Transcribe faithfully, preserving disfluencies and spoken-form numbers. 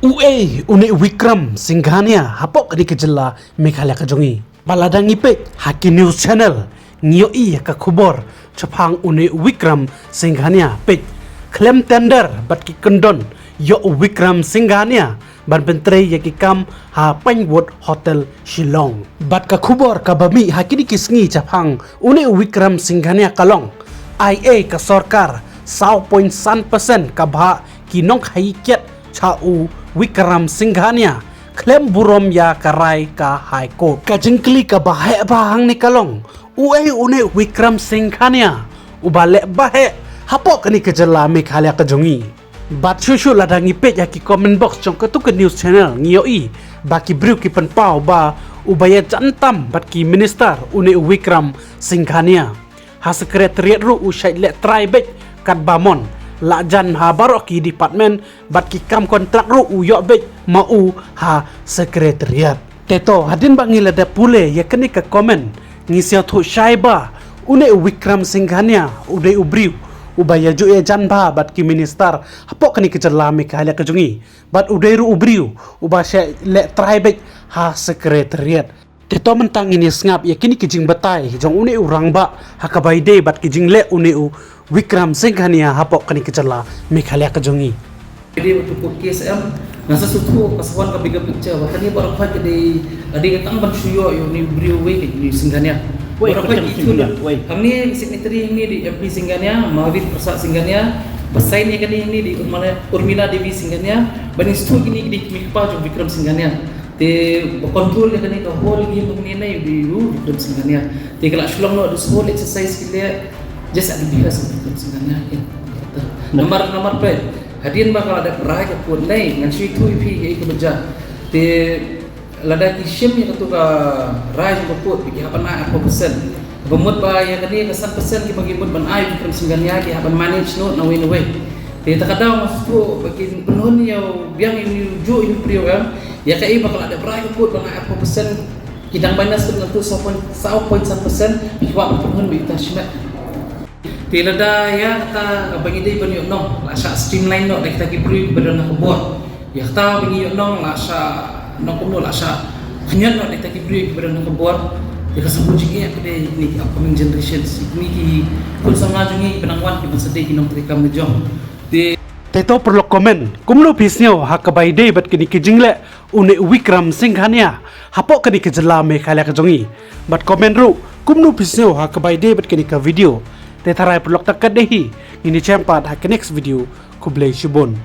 Uei une u Vikram Singhania hapoh kane ka jylla Meghalaya ka jong ngi? Ba lada ngi peit ha ki news channel ngi ïohi ïa ka khubor shaphang une u Vikram Singhania. Peit, khlem tender bad ki kyndon ïoh u Vikram Singhania ban pyntrei ïa ki kam ha Pinewood Hotel Shillong. Bad ka khubor kaba mih ha kine ki sngi shaphang une u Vikram Singhania ka long, ai ei ka sorkar saw point san percent ka bhah ki nongkhaii kiad sha u Vikram Singhania khlem burom ïa ka rai ka High Court. Ka jingkylli kaba heh bha hangne ka long, uei une u Vikram Singhania uba leh ba heh hapoh kane ka jylla Meghalaya ka jong ngi? Bad shuh shuh lada ngi peit ha ki comment box jong katu ka news channel ngi ïohi ba ki briew ki pynpaw ba uba ïajan tam bad ki minister une u Vikram Singhania. Ha secretariat ruh u shait leh trai beit katba mon, la jan ha baroh ki department bad ki kam kontrak ruh u ïoh beit ma u ha secretariat. Te to, hadien ba ngi la dep pule ïa kane ka comment, ngi sngewthuh shai ba une u Vikram Singhania u dei u briew uba ïajuh ïajan bha bad ki minister hapoh kane ka jylla Meghalaya ka jong ngi. Bad u dei ruh u briew uba shait leh trai beit ha secretariat. Te to mynta ngin ïa sngap ïa kine ki jingbatai jong une u rangbah ha kaba ïadei bad ki jingleh une u Vikram Singhania hapoh kane ka jylla Meghalaya ka jong ngi. Ïadei bad u K S M, nga sa sngewthuh ka sa wan ka bigger picture ba kane baroh khoit ka dei, ka dei ka tang ban shu ïoh ïa une u briew uwei, une u Singhania. Baroh khoit ki ïathuh. Hangne secretary hangne dei M P Singhania, Mahavir Prasad Singhania, ba sign ïa kane hangne dei Urmila, Urmila Devi Singhania, ba ngi sngewthuh kine ki dei ki kmie ki kpa jong u Vikram Singhania. Te ba control ïa kane ka whole game hangne na u dei u Vikram Singhania. Te ka la shu long noh da this whole exercise ki leh just at the behest of Vikram Singhania. Namar, namar peit, hadien ba ka la dep rai ka court, ngan shu ïathuh ïa phi kaei kaba jia. Te lada ki shim ïa katu ka rai jong ka court ba ki hap ban ai arphew percent, ba mut ba ïa kane ka san percent kiba ki mut ban ai u Vikram Singhania ki hap ban manage noh na wei na wei. Te kata ka daw nga sngewthuh ba kin pynhun ïa u, biang ïa u, juh ïa u briew, em. Ïa kaei ba ka la dep rai ka court ba ngan ai arphew percent, ki dang minus te nangtu saw point, saw point san percent, ki kwah ban pynhun beit, ita shimet. Te lada ïa kata kaba ngi dei ban ïohnong la shah streamline noh da kita ki briew kiba don ha ka bor. Ïa kata ba ngi ïohnong la shah, nongkumno, la shah khynñiot noh da kita ki briew kiba don ha ka bor. Te ka sngewbha jingeh ka dei kine ki upcoming generations, kine ki khun samla jong ngi kiba nang wan ki ban sa dei ki nongtrei kam la jong. Te, te to paralok, comment kumno phi sngew ha kaba ïadei bad kine ki jingleh une u Vikram Singhania hapoh kane ka jylla Meghalaya ka jong ngi. Bad comment ruh kumno phi sngew ha kaba ïadei bad kane ka video. Te tharai paralok, tang katne hi, ngin ïa jem pat ha ka next video. Khublei shibun.